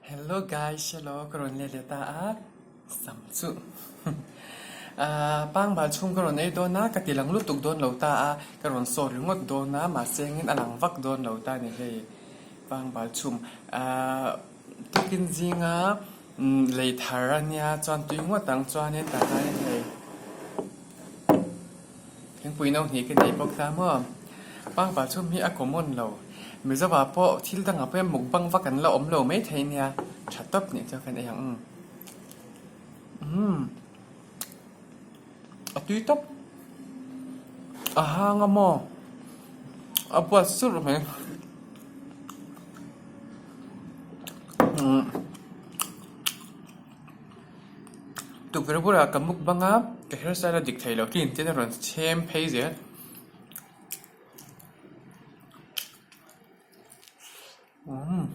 Hello guys, hello ka rawn let leh ta a, sam chu ahh pangbal chhung ka rawn ei dawn a, ka ti lang lutuk dawn lo ta a, ka rawn sawi ringawt dawn a, mahse engin a lang vak dawn lo ta a ni hei pangbal chhum ahh tukin zinga lei thar a nia chuan tui ngawt ang chuanin tah hianin hei. Thingpui no hnih ka nei bawk ta maw? Pangpar chhum hi a common lo. Mizoah pawh thil dangah pawh hian mukbang vak an la awm lo mai thei nia. Tha tawp nih chuan kan ei ang umm. Umm. A tui tawp. A hang a maw? A buat surh mai. Umm. Tukverh bulah ka mukbang a, ka hairstyle a dik thei lo khi intin a rawn chhem phei zel. Umm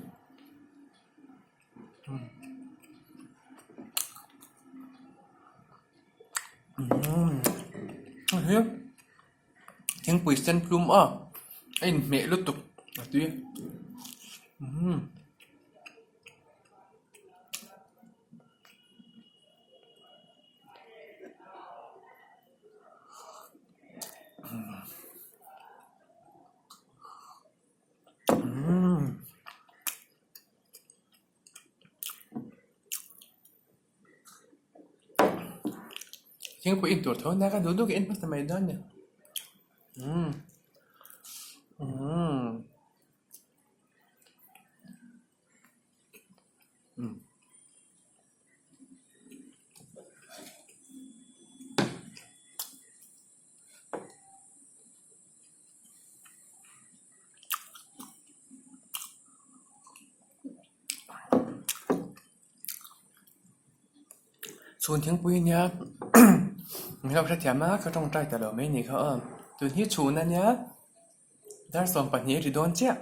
umm hei hi thingpui sen tlum a a inhmeh lutuk a tui umm. Thingpui in tur tho nia ka duh duh ka en hmasa mai dawn a ni. Chhun thingpui nia min lo hrethiam a ka tawngtai ta lo mai ni kha aw tun hi chhun a nia dar 12 a ri dawn chiah.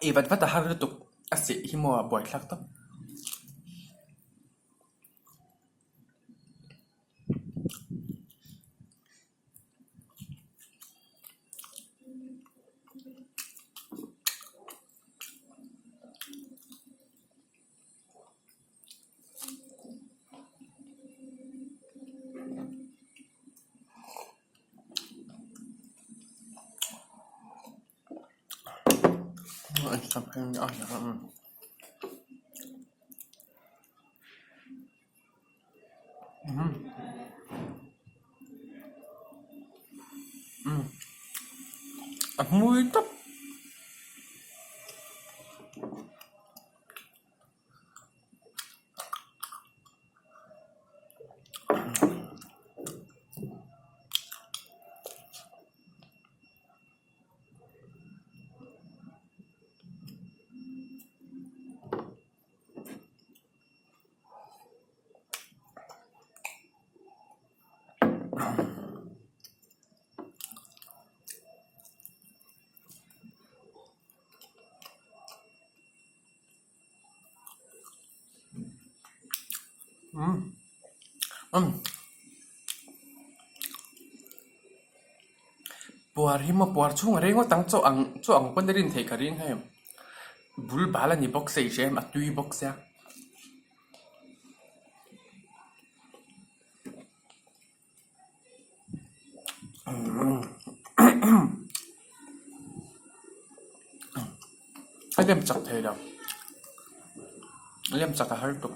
I vat vat a har lutuk a seh hi maw a buaithlak tawp. A hmui tawp. Puar hi maw puar chhung a reng ngawt ang chaw ang chaw ang pawn a rin theih ka ring hei bul bal a ni bawk se i hria em a tui bawk sia. A lem chak thei lo a lem chak a har tuk.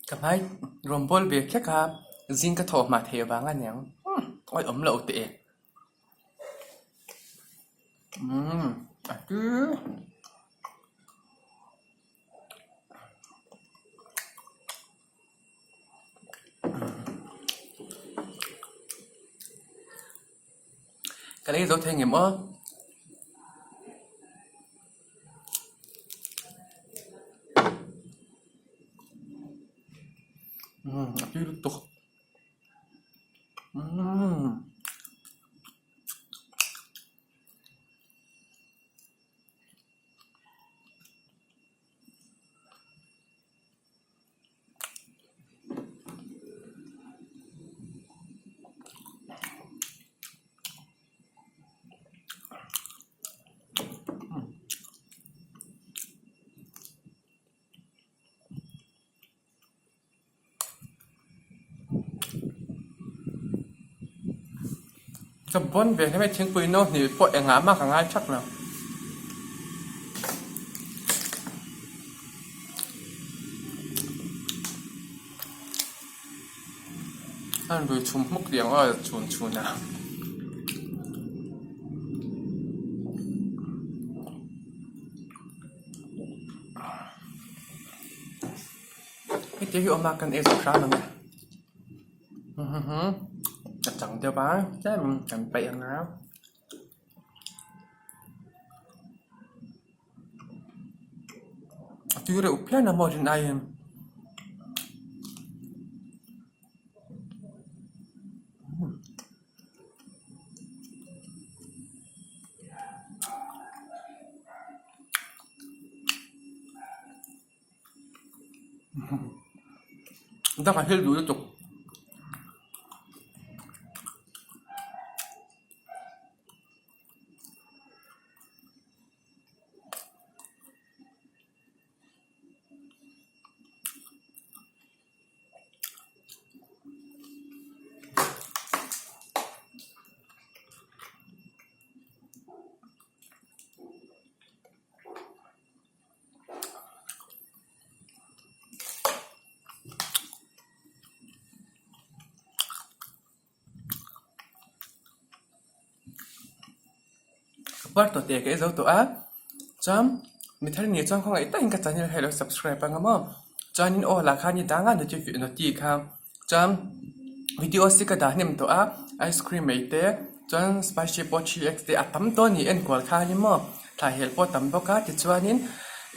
Ka hmai rawn bawl ve hlek a, zing ka thawh hma theih avang a niang awih awm loh teh e. Umm a tui. Ka lei zo thei ngem aw. Umm a tui lutuk. Umm. Ka bawn ve hle mai thingpui no hnih pawh engah mah ka ngai thak lo. A rawn rui chhum hmuk tih ang aw chhun chhun a. Heti hi awm a kan ei zawh hram ang e a chang deuh a tlem kan paih ang a. A tui reuh phian a maw rin aiin. Dang a hil duh lutuk. Ka par tawh teh ka ei zo tawh a chuan mi thar ni chuan khawngaih takin ka channel hi a lo subscribe anga maw chuanin aw lah khan i dang a noti kha chuan video si ka dah hnem tawh a ice cream ei te chuan spicy pawh 3x te a tam tawh a ni enkual kha a ni maw thla hel pawh a tam bawk a tichuanin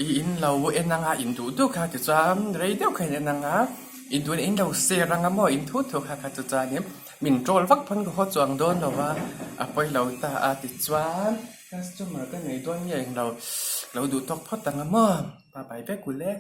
ih in lo en anga in duh duh kha tichuan rei deuh kha in en anga in duh in lo share anga maw in thu thu kha kha chu chuanin min troll vak pawn ka haw chuang dawn lo a a pawi lo ta a tichuan customer ka nei dawn nge englo lo duh tawk phawt anga maw bye bye vek ule.